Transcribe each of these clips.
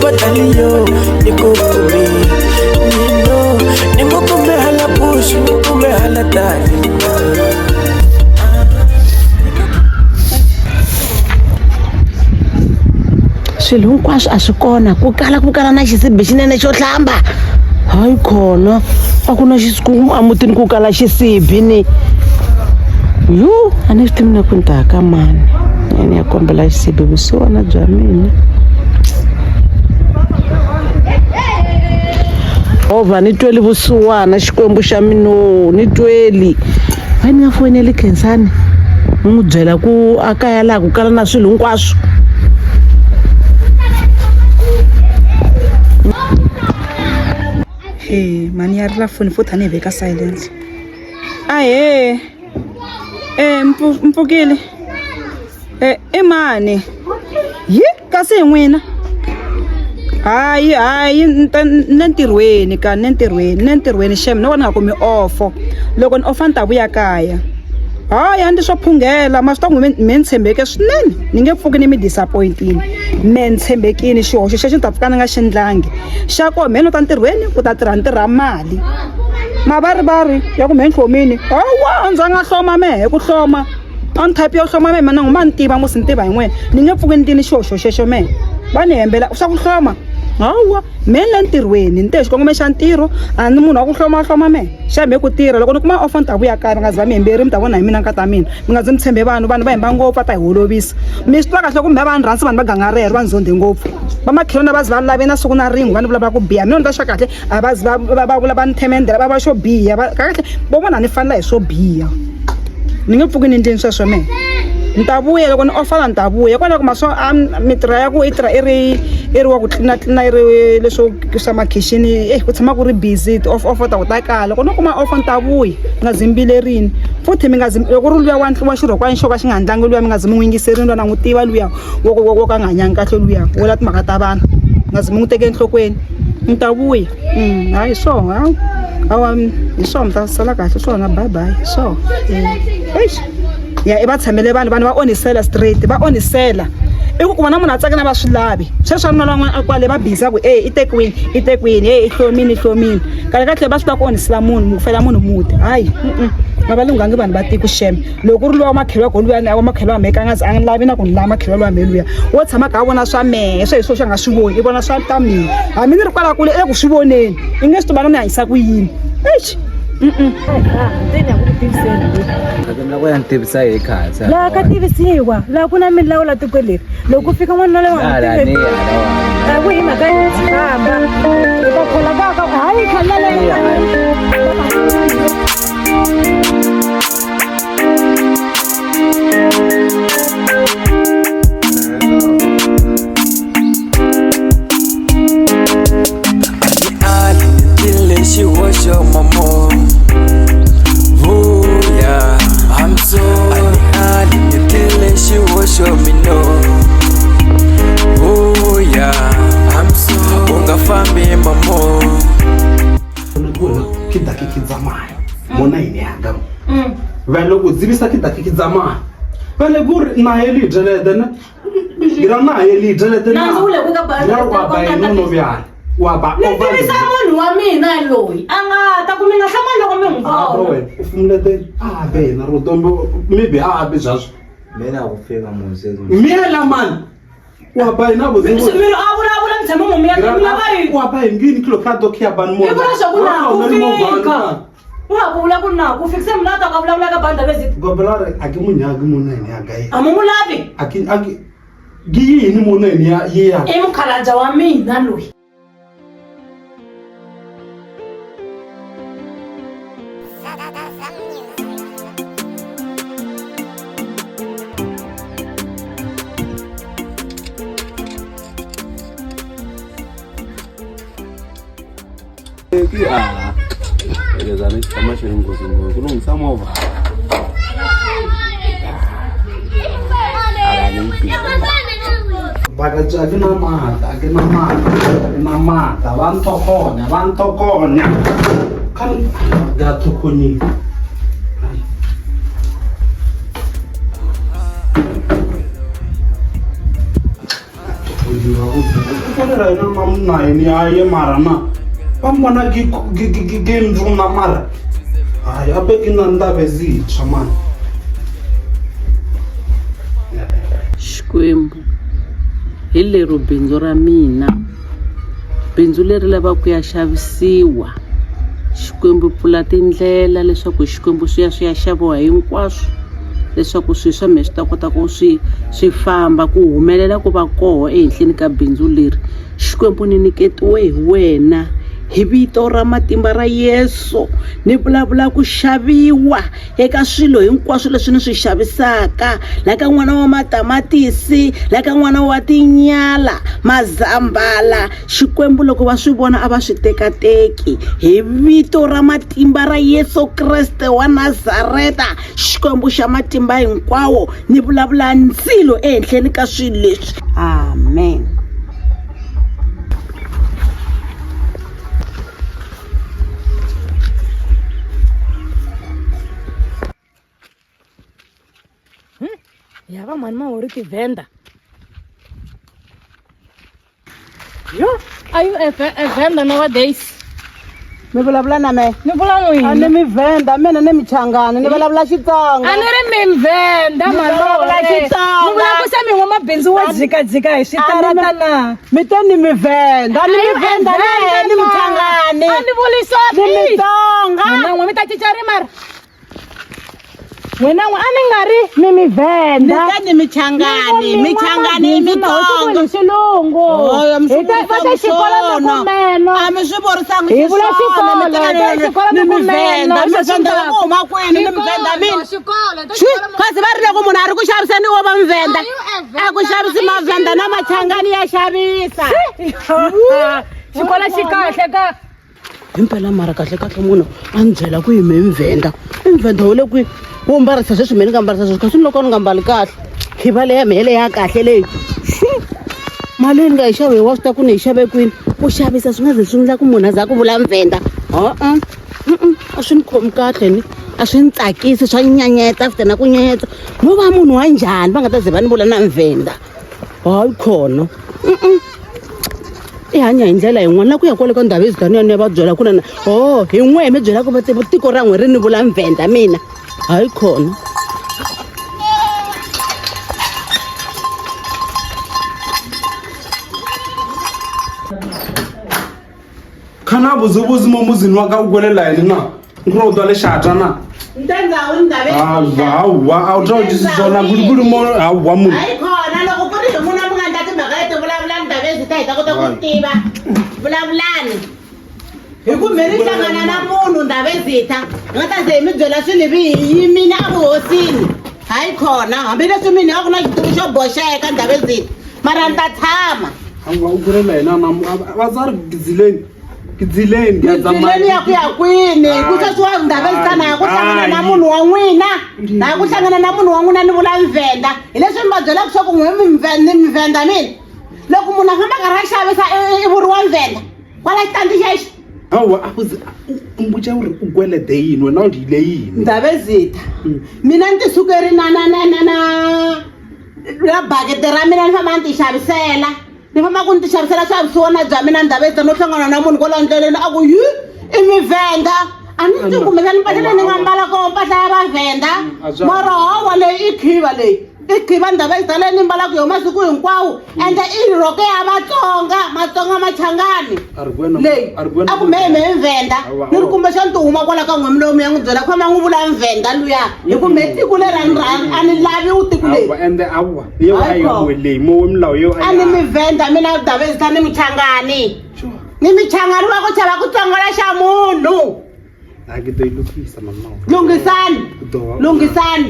Tafadhali yo, nikukume nino, nikukume hala bush, nikukume hala dali. Swilo hinkwaswo a swi kona ku kala ku kala na xisibi xinene xo hlamba hayi khona a ku na emutini ku kala xisibi ni yu a ni swi tivi na ku ni ta ya ka mani ni ya kombela xisibi vusiwana bya mina hovha ni tweli vusiwana xikwembu xa mino ni tweli va ni nga foyineli khensani ni n'wi byela ku a kaya laha ku kala na swilo hinkwaswo. He mhani ya rila foni futhi a ni yi veka silence. Ahee e mpfukile e i mani yi kasi hi n'wina hayi hayi ni ta ni le ntirhweni ka ni le ntirhweni ni le ntirhweni xem no ka ni nga kumi ofo loko ni ofa ni ta vuya kaya hayi a ni swo phunghela ma swi tiva ku me ni tshembeke swinene ni nge pfuki ni mi disappoint-ini me ni tshembekile xihoxo xexo ni ta pfuka ni nga xi ndlangi xa koho me no ta ntirhweni ku ta tirha ni tirha mali mavarivari ya ku me ni hlomini hawa ndza nga hloma mehe ku hloma on type yo hloma mehe mana ma ni tiva musi ni tiva hi n'wina ni nge pfuki ni tini xihoxo xexo mehe va ni hembela swa ku hloma hawa me ni le ntirhweni ni te hi xikongomelo xa ntirho a ni munhu wa ku hloma hloma mehe xa me ku tirha loko ni kuma offer ni ta vuya kaya mi nga za mi hemberi mi ta vona hi mina nkata mina mi nga zi mi tshembe vanhu vanhu va hemba ngopfu va ta hi holovisa mi swi tiva kahle ku me va ni rhandzi vanhu va ganga rero va ni zondhe ngopfu vamakhelwani va ze va lave na siku na rin'we va ni vulavula ku biha mina ni ta xa kahle a va ze va va vula va ni themendela va va xo biha va kahle vo vona ni fanela hi swo biha ni nge pfuki ni endleni sweswo mehe ni ta vuya loko ni ofala ni ta vuya kwalaho kuma swo a mintirho ya ku i tirha i ri i ri wa ku tlina tlina i ri leswo swa makhixini eh ku tshama ku ri busy ti off off ta ku ta kala loko no kuma off ni ta vuya mi nga zi mi vilerini futhi mi nga zi loko ri luya wa wa xirhokwana xo ka xi nga ndlangi luya mi nga zi mi n'wi yingiserini luya na n'wi tiva luya wo wo wo ka nga hanyanga kahle luya wo la timhaka ta vanhu nga zi mi n'wi teke enhlokweni ni ta vuya hayi swona hawu hawa hi swona mi ta sala kahle swona bye bye swona eish ya i va tshamele vanhu vanhu va onhisela straight va onhisela i ku kuma na munhu a tsaka na va swi lavi sweswi vanhu van'wana a kwale va busy ku e i tekiwini i tekiwini e i hlomini i hlomini kahle kahle va swi tiva ku onhisela munhu ku fela munhu muti hayi a va lunghangi vanhu va tiko xem loko ku ri luwa makhelwa ko luya wa makhelwa wa mehe ka nga ze a nga lavi na ku ni lava makhelwa luwa mehe luya wo tshama ka a vona swa mehe swe hi swo swi nga swi voni i vona swa ta mina hambi ni ri kwala kule eku swi voneni i nge swi tiva ni hanyisa ku yini eish. Laha ka tivisiwa laha ku na milawu la tiko leri loko ku fika n'wanuna loyi a ku hi mhaka famba hi ta khola ka hayi khale leyi. Xihoxo mamo vuya I'm sorry ali ni xihoxo mino vuya I'm sorry u nga fambi mamo. Ke da ke ke tsamaya mona ine yaka vele u dzivisa ke da ke ke tsamaya vele ku ri na ye li dyelede ne gira na ye li dyelede na Nandzu wu le ku ka ba- ya wa ba ino no byana wa ba Ni tivisa munhu wa mina loyi a nga ta ku mi nga hlamali loko mi n'wi a bro vona. wena u fumulete a be yena rutombo maybe a be byaswo Mina ku fika muzi. miyela mani wa ba yena Munhu a vulavula mi tshama mu miyela mi lava yini? wa ba yini kilo ka do khiya ban mo I vula swa ku na ku fika. U nga ku vula ku na ku fika se munhu a ta ka vulavula ka banda vezit. Gobela re a ke munyaki mona ene ya kae. A mu n'wi lavi. A ke a ke ke yini mona ene ya ye ya. I mukhalabye wa mina loyi. Ekezana xitshama xi ri nghozi ngopfu ku lunghisa movha Bakatsi a ke na maatla a ke na maatla a ke na maatla ba nthokonya ba nthokonya ka ga thokonyeng. ra yena na na yini ya ye mara na va mona ki ki ki ki ki ndruna mara hayi ape ki na ndaba ezintshwa mani. Xikwembu hi lero bindzu ra mina bindzu leri lavaka ku ya xavisiwa Xikwembu pfula tindlela leswaku Xikwembu swi ya swi ya xaviwa hinkwaswo leswaku swilo swa mina swi ta kota ku swi swi famba ku humelela ku va koho ehenhleni ka bindzu leri Xikwembu ni nyiketiwe hi wena hi vito ra matimba ra Yesu ni vulavula ku xaviwa eka swilo hinkwaswo leswi ni swi xavisaka la ka n'wana wa matamatisi la ka n'wana wa tinyala mazambala Xikwembu loko va swi vona a va swi tekateki hi vito ra matimba ra Yesu Kreste wa Nazareta Xikwembu xa matimba hinkwawo ni vulavula ndzilo ehenhleni ka swilo leswi amen. Ya va mhani mahori tivhenda yo are you a, a vendor nowadays? Mi vulavula na mehe? Ni vula n'wina. A ni mi venda mina ni michangani ni vulavula Xitsonga. A ni ri mi venda mhani vulavula Xitsonga. Ni vula ku se mi n'wamabindzu wo jikajika hi switarata na. Mi te ni mi venda ni mi venda ni michangani. A ni vuli swona. Ni Mitsonga. N'wina n'we mi ta cinca ri mara. N'wina n'we a ni nga ri mi mivhenda. Ni te ni michangani, michangani i mitsonga. Hi xilungu. Oyo, mi swi Hi ta va ta xikolo ta kumeno. A mi swi vurisangi Hi vula xiswona, mi xikolo, teka hi ta xikolo ni ta mivhenda, kumeno, mivhenda va ku huma kwini, ni mivhenda mina. Swi, kasi va ri loko munhu a ri ku xaviseni wo va muvhenda. A ku xavisi mavhenda na machangani ya xavisa. Xikolo xi kahle ka. Himpela mara kahle kahle munhu a ni byela ku yime i mvhenda i mvhenda wa le kwihi wo mbarisa sweswi mehe ni nga mbarisa sweswi kasi ni loko ni nga mbali kahle khiva leya mehe leya kahle leyi mali leyi ni nga yi xava hi wa swi ta ku ni yi xave kwini ku xavisa swi nga ze swi endla ku munhu a za ku vula mvhenda ha-a a swi ni khomi kahle ni a swi ni tsakisi swa nyanyeta futhi na ku nyenyetsa no va munhu wa njhani va nga ta ze va ni vula na mvhenda hayi khona i hanya hi ndlela yin'wana na ku ya kwale ka ndhawu ezidani ya ni ya va byela ku na o hi n'we mi byela ku va tiko ra n'we ri ni vula mvhenda mina hayi khona. Khana buzubuzu mo muzini wa ka u kwelela yini na nkuro u twa lexata na hawa a wu ta u twisisona ku ku ri mo hawa munhu hayi khona loko ku ri hi n'wina mi nga ndla timhaka leti vulavulani ndhavezita hi ta kota ku tiva vulavulani hi ku mi ri hlangana na munhu ndhavezita hi nga ta ze hi mi byela swilo vi hi yimile evuhosini hayi khona hambileswi mina a ku na xitulu xo boxeka ndhavezita mara ni ta tshama hawa u kwelela yena na vatswari gizileni gizileni Gizileni ya ku ya kwini ku sweswi wa ndhavezita na ya ku hlangana na munhu wa n'wina na ya ku hlangana na munhu wa n'wina ni vula mvhenda hi leswi mi va byelaka swa ku n'we ni mvhenda mina loko munhu a famba karhi a xavisa i vuriwa mvhenda kwala xitandi xexo hawa a ku u mbutša uri u kwelede yini wena u dyile yini ndhavezita mina ni ti sukeri na na na na na na bakete ra mina ni famba ni ti xavisela ni famba ku ni ti xavisela swa vusiwana bya mina ndhavezita no hlangana na munhu kwala ndleleni a ku yi i mivhenda a ni ti kumbexani mpahla leyi ni nga mbala koho mpahla ya vavhenda mara hawa leyi i khiva leyi i khiva ndhavezita leyi ni mbalaka yo masiku hinkwawo ende i rhoko ya vatsonga matsonga machangani leyi a ku mehe mehe mvhenda ni ri kumbexani ti huma kwala ka n'we milomu ya n'wi byela khoma n'wi vula mvhenda luya hi ku mehe tiko leri a ni a ni lavi wu tiko leri ende awa yo a yi wele mo milawu yo a ni mivhenda mina ndhavezita ni muchangani ni michangani wa ku chava ku tsongola xa munhu a ke ḓo i lukisa mama lunghisani lunghisani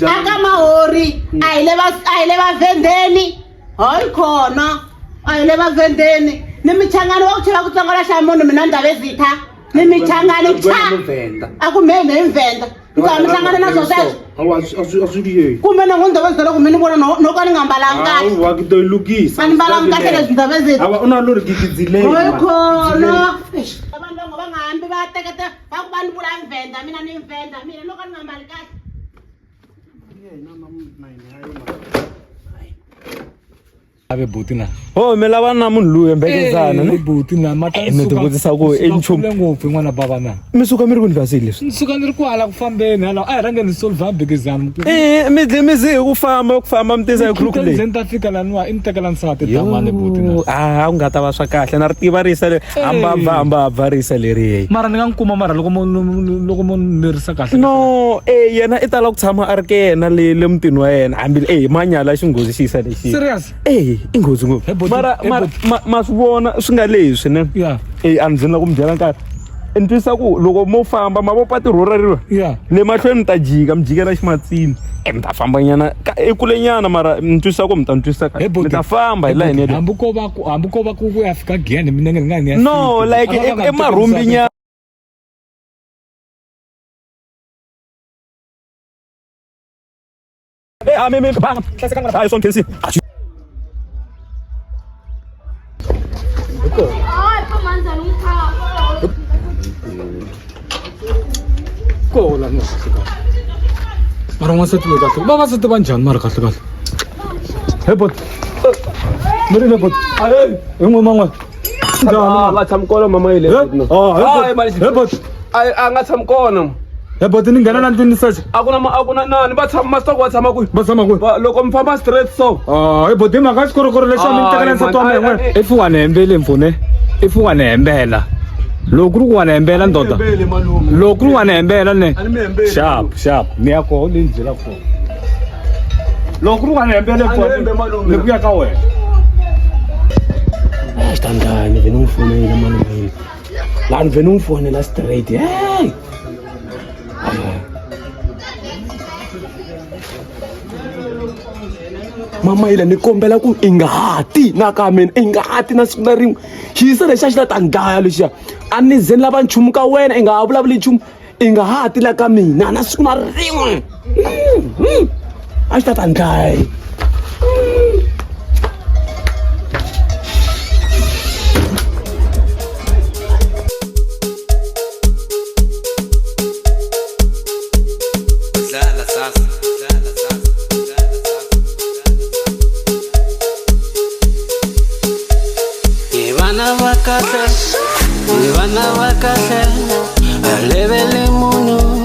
aka mahori a hi le va a hi le vavhendeni hayi khona a hi le vavhendeni ni michangani wa ku chava ku tsongola xa munhu mina ndhavezitha ni michangani cha a ku mhe mhe mvhenda mi ta mi hlangana na swo sweswo kumbe na n'wi ndhavezitha loko mi ni vona no ka ni nga mbalanga kahle awa ke ḓo i lukisa a ni mbalanga kahle leswi ndhavezitha awa u na lori gigidzileni hayi khona vanhu vango va nga hambi va teketa va ku va ni vula mvhenda mina ni mvhenda mina loko ni nga mbali kahle. Ave buti na. Oh, mi lava na munhu luya mbekezana ne? Buti na mata. Eh, mi ti vutisa ku i nchumu. Kule ngopfu n'wana bava na. Mi suka mi ri ku ndlwasini leswi. Ni suka ni ri kwala ku fambeni hala. A hi rhangeni solve mbekezana. Eh, mi dle mi zi hi ku famba ku famba mi tisa hi crook leyi. Ndzeni ta fika laniwa i ni tekela nsati damani buti na. Ah, u nga ta va swa kahle na ri tiva risa leri. Hamba bva hamba bva risa leri hey. Mara ni nga n'wi kuma mara loko mo loko mo ni lerisa kahle. No, eh yena i tala ku tshama a ri ke yena le le mutini wa yena hambi eh manyala xinghozi xisa lexi. Serious? Eh, i nghozi ngopfu. Hey, buti, Mara hey, mara buti. ma swi vona swi nga leswi ne. Yeah. Eh, a ni la ku mi byela nkarhi. Ni twisisa ku loko mo famba ma vo patu ro reriwa. Yeah. Le mahlweni mi ta jika mi jikela ximatsini. Eh, mi ta famba nyana ekule nyana mara ni twisisa ku mi ta ni twisisa kahle. Hey, buti. Mi ta famba hi Hey, layeni buti, yeleyo. Hambi ko va ku hambi ko va ku ku ya fika Giyani minenge ni nga ni ya No, fiki. like A va va nga i ni marhumbi tekeli nyana. Eh, a mi mi ba hayi swo nkhensi. Kola no kahle kahle. Mara n'wansati loyi kahle. Vavasati va njhani mara kahle kahle? Hey bot. Mi ri le bot. Hi n'we man'we. Ah, va tshami kona mama yile. Ah, Hayi, mali- hey bot. A a nga tshami kona. Hey bot ni nghena la ndlwini ni search. A ku na a ku na nani va tshama masitoko va tshama kwihi? Va tshama kwihi? Loko mi famba straight so. Ah, hey bot hi mhaka ya xikorokoro lexi a mi ni tekela nsati wa mina n'we. If wa ni hembele mpfune. If wa ni hembela. Loko ku ri ku wa ni hembela ndoda. Loko ku ri wa ni hembela ne. Sharp, sharp. Ni ya koho ni byela kona. Loko ku ri wa ni hembele mpfune. Ni ku ya ka wena. Xitandani ni vhe ni n'wi fonela malume laha ni vhe ni n'wi fonela straight hey mama yila ni kombela ku i nga ha ti na ka mina i nga ha ti na siku na rin'we xiyisa lexiya xi la ta ni dlaya lexiya a ni ze ni lava nchumu ka wena i nga ha vulavuli nchumu i nga ha ti la ka mina na siku na rin'we a xi ta ta ni dlaya. Dlala sasa. Dlala sasa. Hi vana va kahle, hi vana va kahle, a leveli munhu.